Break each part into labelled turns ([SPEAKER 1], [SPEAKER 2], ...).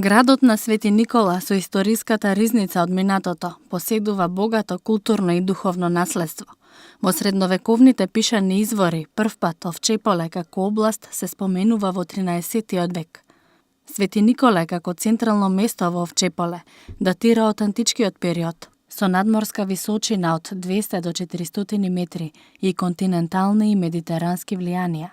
[SPEAKER 1] Градот на Свети Никола со историската ризница од минатото поседува богато културно и духовно наследство. Во средновековните пишани извори првпат Овчеполе како област се споменува во 13 век. Свети Николе како централно место во Овчеполе датира од античкиот период, со надморска височина од 200 до 400 метри и континентални и медитерански влијанија.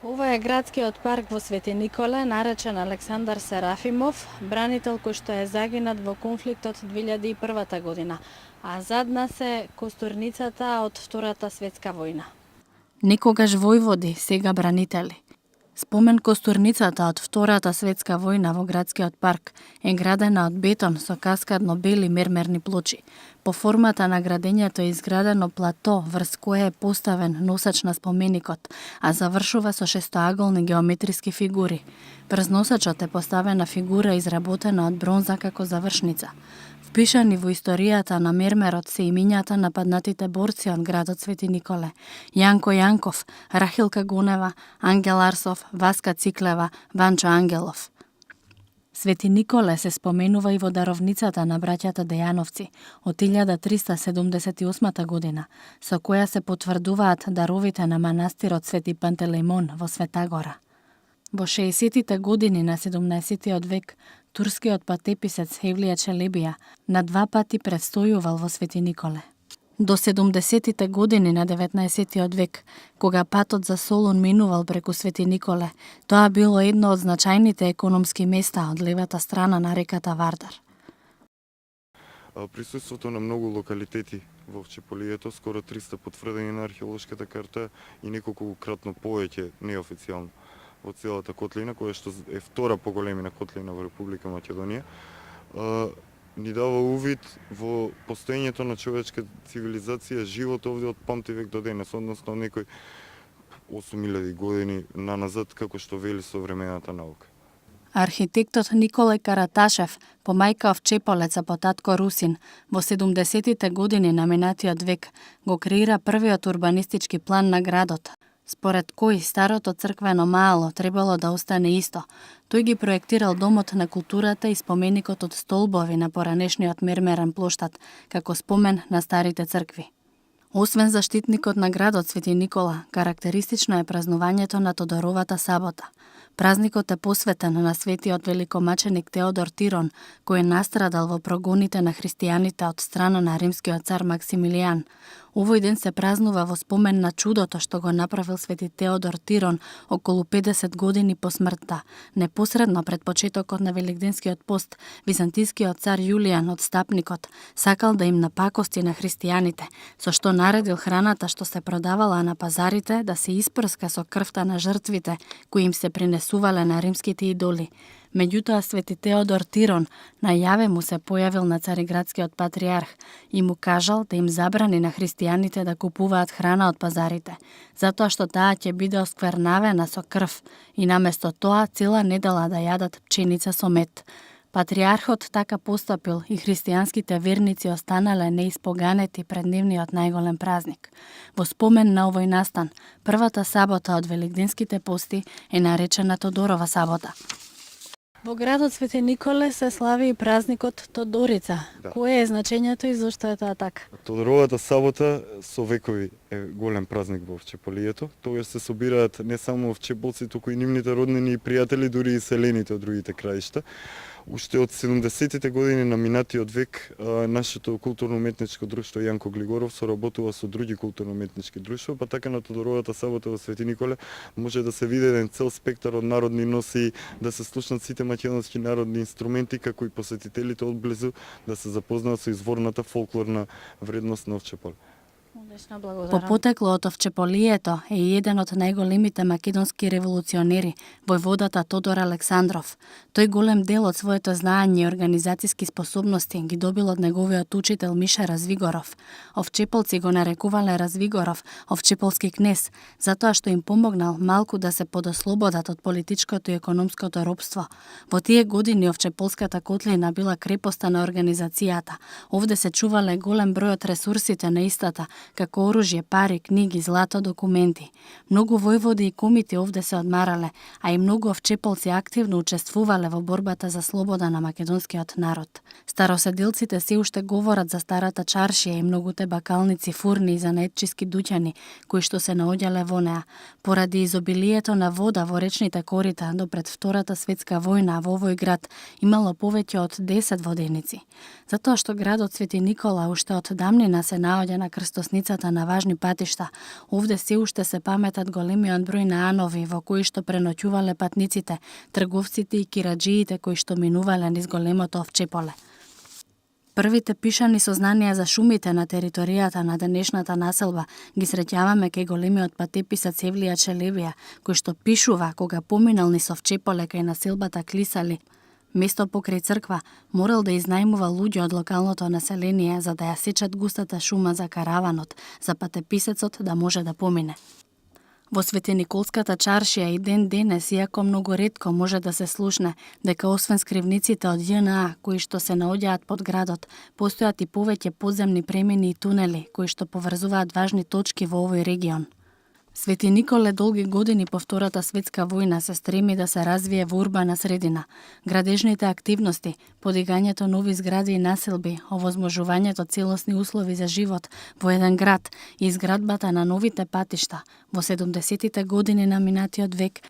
[SPEAKER 1] Ова е градскиот парк во Свети Николе, наречен Александар Серафимов, бранител кој што е загинат во конфликтот 2001 година, а зад нас е костурницата од Втората светска војна. Некогаш војводи, сега бранители. Спомен костурницата од Втората светска војна во градскиот парк е градена од бетон со каскадно бели мермерни плочи. По формата на градењето е изградено плато врз кое е поставен носач на споменикот, а завршува со шестоаголни геометриски фигури. Врз носачот е поставена фигура изработена од бронза како завршница. Впишани во историјата на мермерот се имињата на паднатите борци од градот Свети Николе: Јанко Јанков, Рахилка Гонева, Ангел Арсов, Васка Циклева, Ванчо Ангелов. Свети Николе се споменува и во даровницата на браќата Дејановци од 1378 година, со која се потврдуваат даровите на манастирот Свети Пантелеймон во Света Гора. Во 60-тите години на 17 век, турскиот патеписец Евлија Челебија на 2 пати предстојувал во Свети Николе. До 70-тите години на 19 век, кога патот за Солун минувал преку Свети Николе, тоа било едно од значајните економски места од левата страна на реката Вардар.
[SPEAKER 2] Присуството на многу локалитети во Овчеполието, скоро 300 потврдени на археолошката карта и неколкократно повеќе неофицијално во целата котлина, која што е втора по големина котлина во Република Македонија, ни дава увид во постоењето на човечка цивилизација, живот овде од памти век до денес, односно некој 8000 години наназад, како што вели современата наука.
[SPEAKER 1] Архитектот Николај Караташев, помајка Овчеполец, по татко Русин, во 70-тите години на минатиот век го креира првиот урбанистички план на градот, според кој старото црквено маало требало да остане исто. Тој ги проектирал домот на културата и споменикот од столбови на поранешниот мермерен плоштад, како спомен на старите цркви. Освен заштитникот на градот Свети Никола, карактеристично е празнувањето на Тодоровата сабота. Празникот е посветен на светиот великомаченик Теодор Тирон, кој настрадал во прогоните на христијаните од страна на римскиот цар Максимилијан. Овој ден се празнува во спомен на чудото што го направил свети Теодор Тирон околу 50 години по смртта. Непосредно пред почетокот на Великденскиот пост, византискиот цар Јулијан Отстапникот сакал да им напакости на христијаните, со што наредил храната што се продавала на пазарите да се испрска со крвта на жртвите кои им се принесувале на римските идоли. Меѓутоа, свети Теодор Тирон најаве му се појавил на цариградскиот патриарх и му кажал да им забрани на христијаните да купуваат храна од пазарите, затоа што таа ќе биде осквернавена со крв и наместо тоа цела недела да јадат пченица со мед. Патриархот така постапил и христијанските верници останале неиспоганети пред нивниот најголем празник. Во спомен на овој настан, првата сабота од Великденските пости е наречена Тодорова сабота. Во градот Свети Николе се слави и празникот Тодорица. Да. Кое е значењето и зошто е тоа така?
[SPEAKER 2] Тодоровата сабота со векови е голем празник во Овчеполието. Тогаш се собираат не само овчеполци, туку и нивните роднини и пријатели, дури и селените од другите краишта. Уште од 70-тите години на минатиот век, нашето културно-уметничко друштво Јанко Глигоров соработува со други културно-уметнички друштва, па така на Тодоровата сабота во Свети Николе може да се види еден цел спектар од народни носи, да се слушнат сите македонски народни инструменти, како и посетителите одблизу да се запознаат со изворната фолклорна вредност на Овчеполе.
[SPEAKER 1] По потекло од Овчеполието е и еден од најголемите македонски револуционери, војводата Тодор Александров. Тој голем дел од своето знаење и организацијски способности ги добил од неговиот учител Миша Развигоров. Овчеполци го нарекувале Развигоров овчеполски кнез, затоа што им помогнал малку да се подослободат од политичкото и економското робство. Во тие години Овчеполската котлина била крепоста на организацијата. Овде се чувале голем број од ресурсите на истата, како оружје, пари, книги, злато, документи. Многу војводи и комити овде се одмарале, а и многу овчеполци активно учествувале во борбата за слобода на македонскиот народ. Староседелците се уште говорат за старата чаршија и многуте бакалници, фурни и занаетчиски дуќани кои што се наоѓале во неа. Поради изобилието на вода во речните корита до пред Втората светска војна во овој град имало повеќе од 10 воденици. Затоа што градот Свети Никола уште од дамнина се наоѓа на крстосницата на важни патишта, овде се уште се паметат големиот број на анови во кои што преноќувале патниците, трговците и кираџиите кои што минувале низ големото овчеполе. Првите пишани сознанија за шумите на територијата на денешната населба ги среќаваме кај големиот патеписац Евлија Челебија, кој што пишува кога поминал низ овчеполе кај населбата Клисали, место покрај црква, морал да изнајмува луѓе од локалното население за да ја сечат густата шума за караванот, за патеписецот да може да помине. Во Светениколската чаршија и ден денес, иако многу ретко може да се слушне дека освен скривниците од ЈНА кои што се наоѓаат под градот, постојат и повеќе подземни премини и тунели кои што поврзуваат важни точки во овој регион. Свети Николе долги години по Втората светска војна се стреми да се развие во урбана средина. Градежните активности, подигањето нови згради и населби, овозможувањето целосни услови за живот во еден град и изградбата на новите патишта во 70-тите години на минатиот век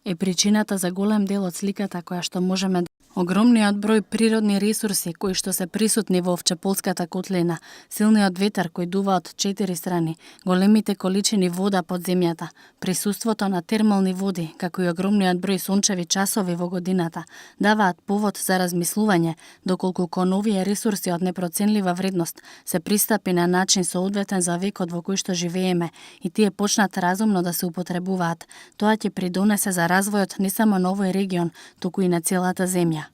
[SPEAKER 1] е причината за голем дел од сликата која што можеме да огромниот број природни ресурси кои што се присутни во Овчеполската котлина, силниот ветар кој дува од 4 страни, големите количини вода под земјата, присуството на термални води, како и огромниот број сончеви часови во годината, даваат повод за размислување доколку кон овие ресурси од непроценлива вредност се пристапи на начин соодветен за векот во кој што живееме и тие почнат разумно да се употребуваат. Тоа ќе придонесе за развојот не само на овој регион, туку и на целата земја.